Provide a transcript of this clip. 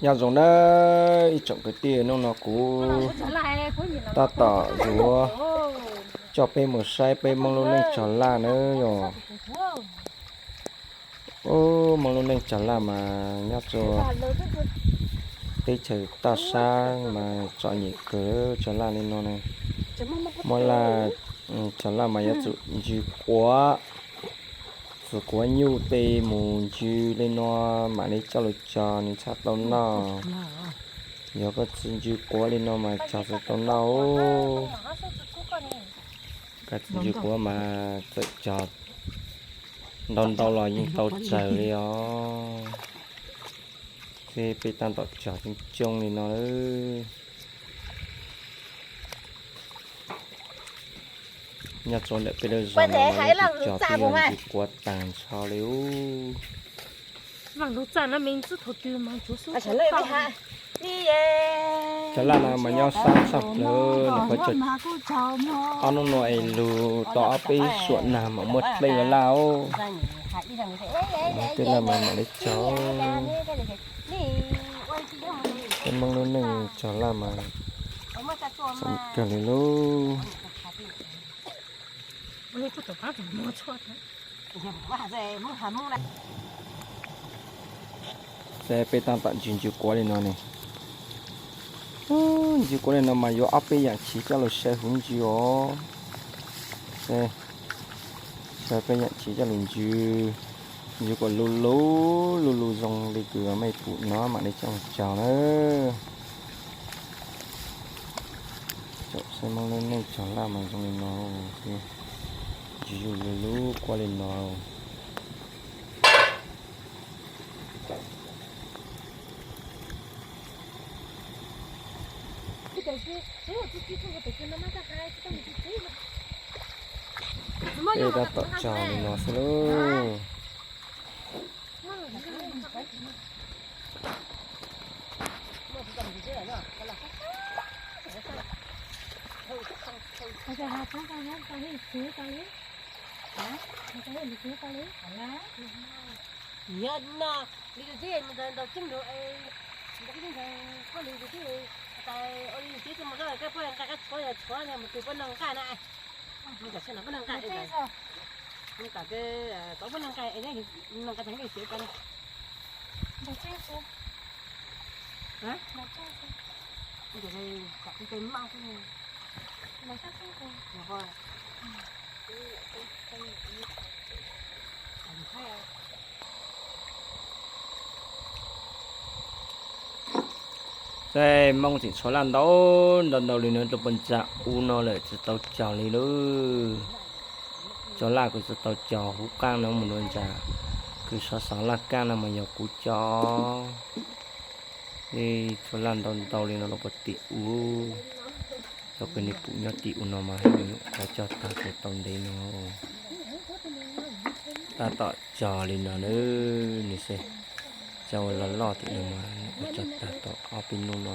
Nyob zoo na ib tsoom kwv tij, hnub no kuv tab tom yuav coj peb mus saib peb Hmoob lub neej tsog laj na yom. Ub, Hmoob lub neej tsog laj mas nyob rua teb chaws toj sab mas txom nyem kawg, tsog laj li no na. Muab laj, tsog laj mas yuav tsum ntsws quav, tsws quav nyuj tes mus ntsws li no mam li coj lug tsog nws txhaj tau noj. Yog koj tsis ntsws quav li no mas tsog tsis tau noj. Koj tsis ntsws quav mas txawm tsog ntau ntau los yeej tau tsawg li os. Ces peb tab tom tsog coob coob li no. Nyob rau ntawm peb lub zos no mas yeej tsog twb yog ntsws quav tag nrho li ub. Tsog laj no mas nyob sab tshaj plawg no, qhov chaw ob hnub no es lug tau ob peb suam nag mas muaj dlej ua laj os. Tej laj mas mam li tsog. Peb Hmoob lub neej tsog laj mas txom nyem kawg li lauj. Ces peb tab tom ntsws ntsws quav li no ne. Ntsws quav li no mas yuav ob peb yam chiv coj lug saib huv ntsws os. Saib peb yam chiv coj lug ntsws, ntsws kom lug lug lug lug zoo li kws mej pum no mam li coj lug tsog na. Tsoom saib Hmoob lub neej tsog laj mas zoo li no, ntsws zuj lug lug quav li no. Peb tab tom tsog li no xwb lauj. Nyob no, li tus tib mus ntaus tseeb lug, ntaus tseeb lug koj li tus tib, tas ua li tus tib tsis mus koj koj puab nqa koj tshuav yog tshuav mus tus puab noj nqaij na. Mus kom sawv daws puab noj nqaij, mus kom tau puab noj nqaij, noj nqaij tag nqaij tsev ko. Tej Hmoob tseem tshuav laj ntau ntau ntau li no rau puag nram u no lawm tsis tau cog li lauj. Tshuav laj kuj tsis tau cog, huv qaab no mus rau nram kws sov xov laj kaab no mas yog kuv cog. Tej tshuav laj ntau ntau li no rau puag tim u. Cov kws nej pum nyob tim u no mas nyuam qhuav cog tag tsis tau ntev no. Tab tom cog li no na, nws xwb. Cog ua loj loj tim no mas nyuam qhuav cog tag tau ob peb hnub no.